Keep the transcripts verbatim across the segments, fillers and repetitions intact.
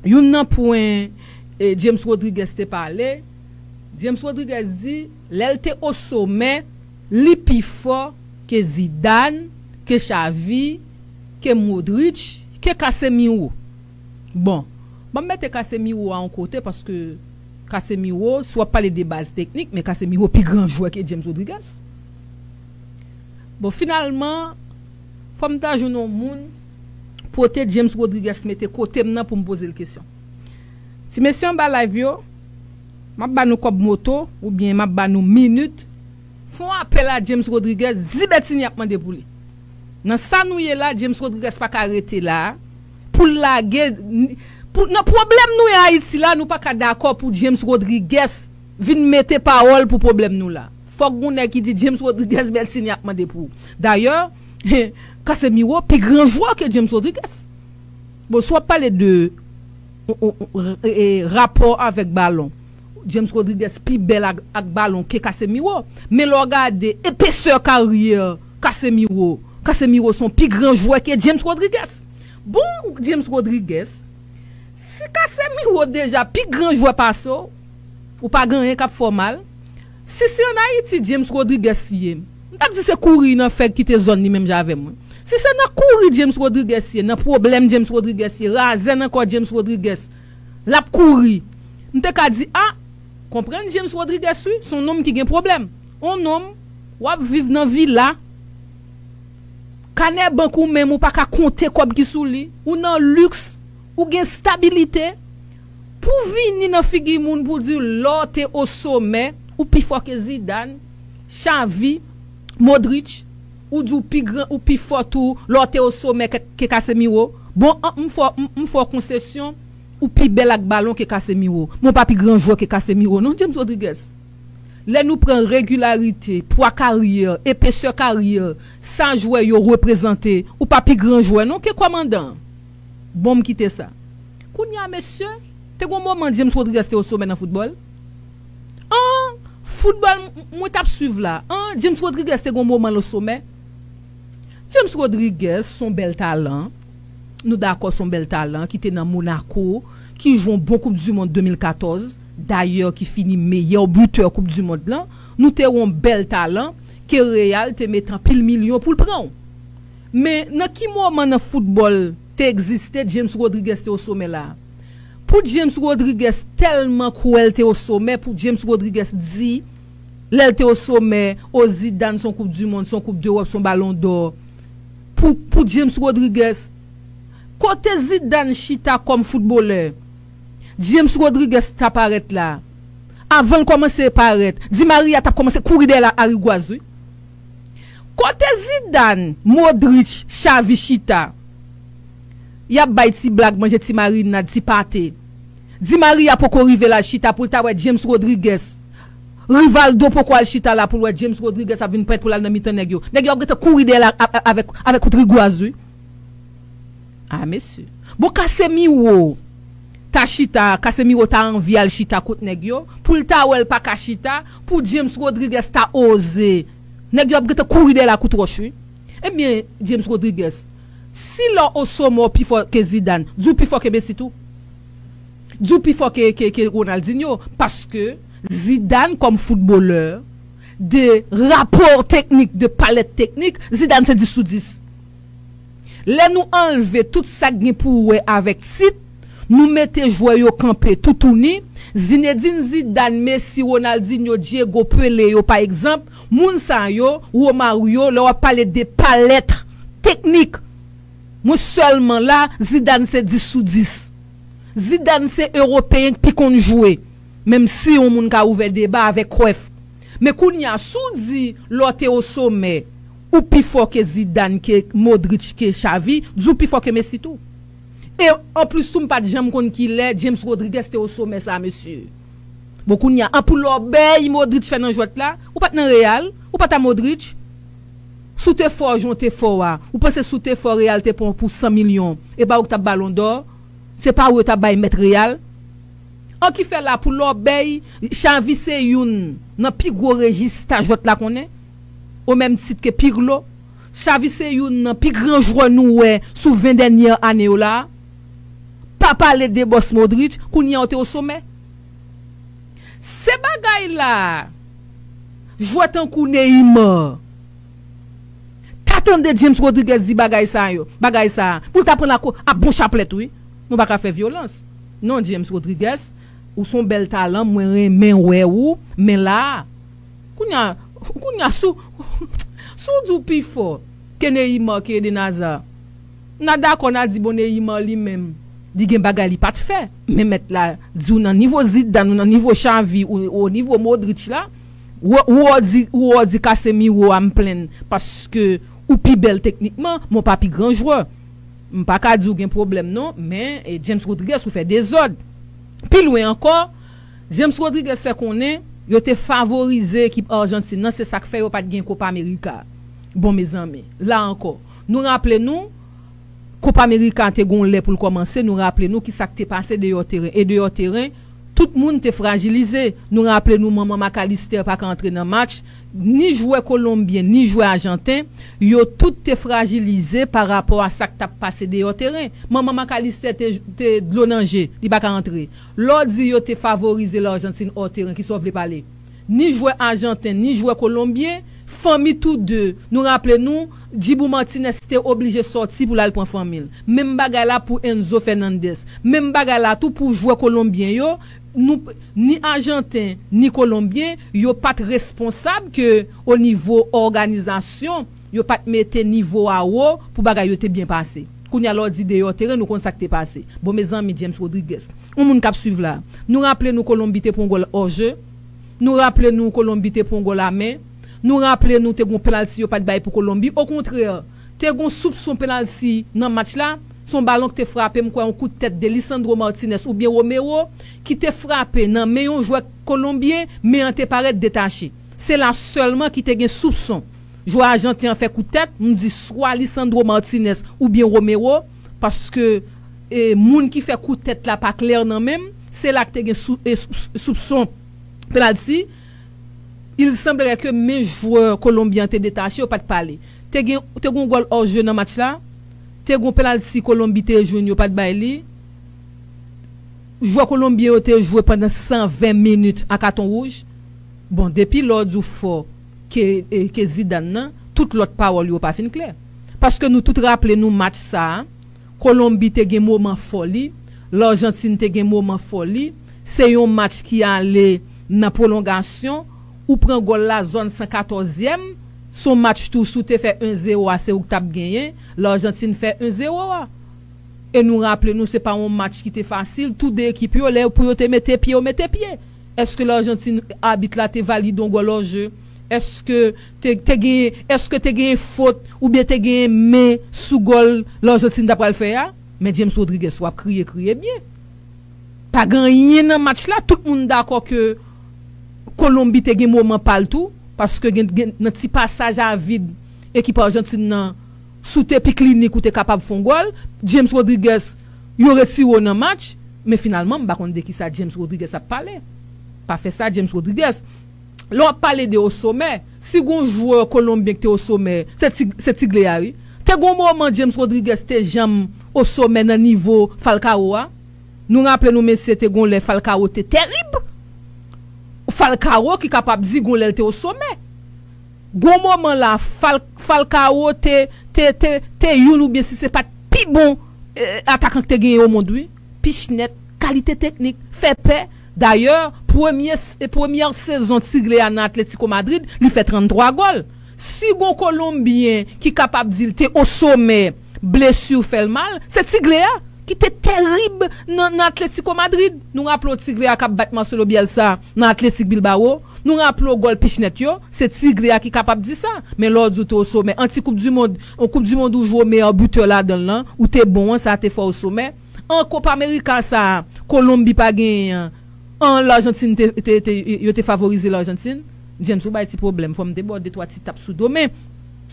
Youn nan pwen e, James Rodriguez te pale, James Rodriguez di lè l te o somè, li pi fò ke Zidane, ke Xavi, ke Modric, ke Casemiro. Bon, ban m mete Casemiro a yon kote paske Casemiro, si w ap pale de baz teknik, men Casemiro pi gran jwè ke James Rodriguez. Bon, finalman, fò m ta jwenn yon moun pote James Rodriguez mete kote m nan pou m poze l kesyon. Ti mesye anba live yo, m ap ba nou kòb moto oubyen m ap ba nou minit. Fè yon apèl a James Rodriguez, di Bertinie ap mande pou li. Nan sa nou ye la, James Rodriguez pa ka rete la pou l lage. Pou, nan pwoblèm nou ye Ayiti la, nou pa ka dakò pou James Rodriguez vin mete pawòl pou pwoblèm nou la. Fòk gon nèg ki di James Rodriguez, Bertinie ap mande pou ou. Dayè, Casemiro pi gran jwè ke James Rodriguez. Bon, si w ap pale de e, e, rapò avèk balon, James Rodriguez pi bèl ak, ak balon ke Casemiro. Men lè w gade epesè karyè Casemiro, Casemiro se yon pi gran jwè ke James Rodriguez. Bon, James Rodriguez, si Casemiro deja pi gran jwè pase w, ou pa gen anyen k ap fè w mal. Si se ann Ayiti James Rodriguez ye, m t ap di se kouri nan fèg kite zòn li menm jan avè mwen. Si se nan kouri James Rodriguez ye, nan pwoblèm James Rodriguez ye, razè nan kò James Rodriguez, l ap kouri, m te ka di, a, konprann James Rodriguez wi, se yon nonm ki gen pwoblèm. Yon nonm, w ap viv nan vila, kanè bank ou menm, ou pa ka konte kòb ki sou li, ou nan liks, ou gen stabilite, pou w vini nan figi moun pou w di lè w te o somè, ou pi fò ke Zidane, Xavi, Modric, ou di w pi gran, ou pi fò tou, lè w te o somè ke, ke Casemiro. Bon, an, m fè w, m, m fè w konsesyon, ou pi bèl ak balon ke Casemiro. Men w pa pi gran jwè ke Casemiro, non, James Rodriguez. Lè nou pran regilarite, pwa karyè, epesè karyè, sa jwè yo reprezante, ou pa pi gran jwè, non, ke kòmandan an. Bon, m kite sa. Kounye a, mesye, te gon moman James Rodriguez te o somè nan foutbòl. An, foutbòl, m, mwen t ap swiv la. An, James Rodriguez te gon moman l o somè. James Rodriguez se yon bèl talan. Nou dakò se yon bèl talan ki te nan Monaco, ki jwe yon bon Koup di Mond de mil katòz, dayè ki fini meyè bitè Koup di Mond lan. Nou te wè yon bèl talan ke Real te mete anpil milyon pou l pran w. Men nan ki moman nan foutbòl te egziste James Rodriguez te o somè la? Pou James Rodriguez tèlman kwè l te o somè, pou James Rodriguez di, lè l te o somè, o Zidane se yon Koup di Mond, se yon Koup Dewòp, se yon Balon dò. Pou, pou James Rodriguez, kote Zidane chita kòm foutbolè, James Rodriguez ta parèt la. Avan l kòmanse parèt, Di Maria t ap kòmanse kouri dèyè l a rigwaz, wi. Kote Zidane, Modric, Xavi chita? Y ap bay ti blag, manje ti marinad, ti pate. Di Maria poko rive la chita pou l ta wè James Rodriguez. Rivaldo poko al chita la pou l wè James Rodriguez ap vin prèt pou l al nan mitan nèg yo. Nèg yo ap gentan kouri dèyè l a, a, a, avèk, avèk kout rigwaz, wi. A, mesye. Bon, Casemiro ta chita, Casemiro ta anvi al chita kot nèg yo, pou l ta wè l pa ka chita, pou James Rodriguez ta oze. Nèg yo ap gentan kouri dèyè l ak kout wòch, wi. Ebyen, James Rodriguez, si lè w o somè w pi fò ke Zidane, di w pi fò ke Messi tou. Di w pi fò ke, ke, ke Ronaldinho, paske Zidane kòm foutbolè, de rapò teknik, de palèt teknik, Zidane se dis sou dis. Lè nou anlve tout sa k gen pou wè avèk tit, nou mete jwè yo kanpe toutouni, Zinedine Zidane, Messi, Ronaldinho, Diego, Pelé yo pa egzanp, moun sa yo, Romario, lè w ap pale de palèt teknik, mwen sèlman la, Zidane se dis sou dis. Zidane se ewopeyen k pi konn jwe, menm si yon moun ka ouvè deba avèk Cruyff. Men kounye a, si w di lè w te o somè, ou pi fò ke Zidane, ke Modric, ke Xavi, di w pi fò ke Messi tou. E anplis tou, m pa t janm konn kilè James Rodriguez te o somè sa, mesye. Bon, kounye a, an pou lòbèy Modric fè nan jwèt la, ou pa t nan Real, ou pa t a Modric. Si w te fò jan w te fò a, ou panse si w te fò Real te pran w pou san milyon, e pa ou k t ap Balon dò? Se pa ou yo t ap bay mèt Real? An ki fè la pou lòbèy, Xavi se youn nan pi gwo rejista jwèt la konnen, o menm tit ke Pirlo. Xavi se youn nan pi gran jwè nou wè sou ven dènyè ane yo la. pa pale de bòs Modric, kounye a w te o somè. Se bagay la, jwè tankou Neymar, ta tande James Rodriguez di bagay sa yo, bagay sa, pou l ta pran l ak, ak bon chaplèt, wi. Nou pa ka fè vyolans. Non, James Rodriguez, ou se yon bèl talan, mwen renmen wè ou, men la, kounye a, kounye a, si w, si w di w pi fò ke Neymar, ke Eden Hazard, n a dakò, n a di, bon, Neymar li menm, li gen bagay li pa t fè. Men mèt la di w nan nivo Zidane, ou nan nivo Xavi, ou o nivo Modric la, ou, ou o di, ou o di Casemiro a m plenn paske ou pi bèl teknikman, men w pa pi gran jwè. M pa ka di w gen pwoblèm non, men, e, James Rodriguez ou fè dezòd. Pi lwen ankò, James Rodriguez fè konnen yo te favorize ekip Ajantin nan, se sa k fè yo pa t gen Copa America. Bon, mezanmi, la ankò, nou raple nou, Copa America te gon lè pou l kòmanse, nou raple nou ki sa k te pase deyò teren. E deyò teren, tout moun te frajilize. Nou raple nou manman Mac Allister pa ka antre nan match, ni jwè kolonbyen, ni jwè ajanten, yo tout te frajilize pa rapò a sa k t ap pase deyò teren. Manman Mac Allister te, te dlo nan je, li pa ka antre. Lè w di yo te favorize Lajantin hors terrain, ki sa w vle pale? Ni jwè ajanten, ni jwè kolonbyen, fanmi tou de. Nou raple nou, Dibu Martinez te oblije sòti pou l al pran fanmi l. Menm bagay la pou Enzo Fernandez. Menm bagay la tou pou jwè kolonbyen yo, nou, ni ajanten, ni kolonbyen, yo pa t responsab ke o nivo òganizasyon, yo pa t mete nivo a wo pou bagay yo te byen pase. Kounye a lè w di deyò teren, nou konn sa k te pase. Bon, mezanmi, James Rodriguez, yon moun k ap swiv la, nou raple nou Kolonbi te pran yon gòl hors jeu, nou raple nou Kolonbi te pran yon gòl a men, nou raple nou te gon penalti yo pa t bay pou Kolonbi. Okontrè, te gon soupson penalti nan match la, se yon balon ki te frape, m kwè yon kout tèt de Lisandro Martinez oubyen Romero ki te frape nan men yon jwè kolonbyen, men an te parèt detache. Se la sèlman ki te gen soupson. Jwè ajanten an fè kout tèt, m di swa Lisandro Martinez oubyen Romero, paske, e, moun ki fè kout tèt la pa klè nan men m, se la k te gen sou, e, sou, soupson penalti. Il semblerait que men jwè kolonbyen an te detache, yo pa t pale. Te gen, te gen yon gòl hors jeu nan match la, te gen yon penalti Kolonbi te jwenn, yo pa t bay li. Jwè kolonbyen yo te jwe pandan san ven minit a katon wouj. Bon, depi lè w di w fò ke, e, ke Zidane nan, tout lòt pawòl yo pa fin klè. Paske nou tout raple nou match sa a, Kolonbi te gen moman fò li, Lajantin te gen moman fò li. Se yon match ki ale nan pwolongasyon, ou pran gòl la zòn san katòzyèm, se yon match tou, si w te fè en zewo a, se ou k t ap genyen, Lajantin fè en zewo a. E nou raple nou, se pa yon match ki te fasil, tou de ekip yo, lè pou yo te mete pye, yo mete pye. Èske Lajantin, abit la te valide yon gòl hors jeu? Èske te, te gen, èske te gen fot oubyen te gen men sou gòl Lajantin ta pral fè a? Men James Rodriguez, w ap kriye, kriye byen. Pa gen anyen nan match la, tout moun dakò ke Kolonbi te gen moman pa l tou, paske gen, gen, nan ti pasaj a vid ekip Ajantin nan, si w te pi klinik, ou te kapab fè yon gòl. James Rodriguez, yo retire w nan match, men finalman, m pa konn de kisa James Rodriguez ap pale. Pa fè sa, James Rodriguez. Lè w ap pale de o somè, si gon jwè kolonbyen ki te o somè, se Ti, se Ti Glè a, wi. Te gon moman James Rodriguez te janm o somè nan nivo Falcao a. Nou raple nou, mesye, te gon lè Falcao te terib. Falcao ki kapab di gon lè l te o somè. Gon moman la, Fal-, Falcao te, te, te, te youn oubyen si se pa t pi bon, e, atakan ki te genyen o mond, wi. Pich nèt, kalite teknik, fè pè. Dayè, premye s-, e, premyè sezon Ti Glè a nan Atlético Madrid, li fè tranntwa gòl. Si gon Kolonbyen ki kapab di l te o somè, blesi fè l mal, se Ti Glè a ki te terib nan, nan Atlético Madrid. Nou raple w Ti Glè a k ap bat Marcelo Bielsa nan Athletic Bilbao. Nou raple w gòl pich nèt yo, se Ti Glè a ki kapab di sa. Men lè w di w te o somè, an ti koup di mond, yon koup di mond ou jwe w meyè bitè ladan l lan, ou te bon an, sa te fè w o somè. An Copa America sa a, Kolonbi pa genyen an, an Lajantin te, te, te, yo te favorize Lajantin. James, ou bay ti pwoblèm, fò m te ba w de twa ti tap sou do, men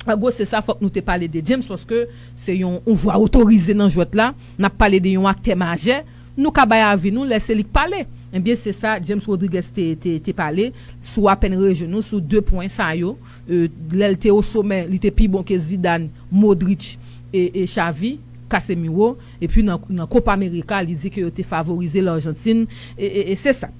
an gwo se sa, fòk nou te pale de James, paske se yon, yon vwa otorize nan jwèt la, n ap pale de yon aktè majè, nou ka bay avi nou lè se li k pale. Ebyen, se sa James Rodriguez te, te, te pale sou apèn rejwenn nou sou de pwen sa yo. E, lè l te o somè, li te pi bon ke Zidane, Modric e, e Xavi. Casemiro, epi nan, nan Copa America, li di ke yo te favorize Lajantin, e, e, e se sa.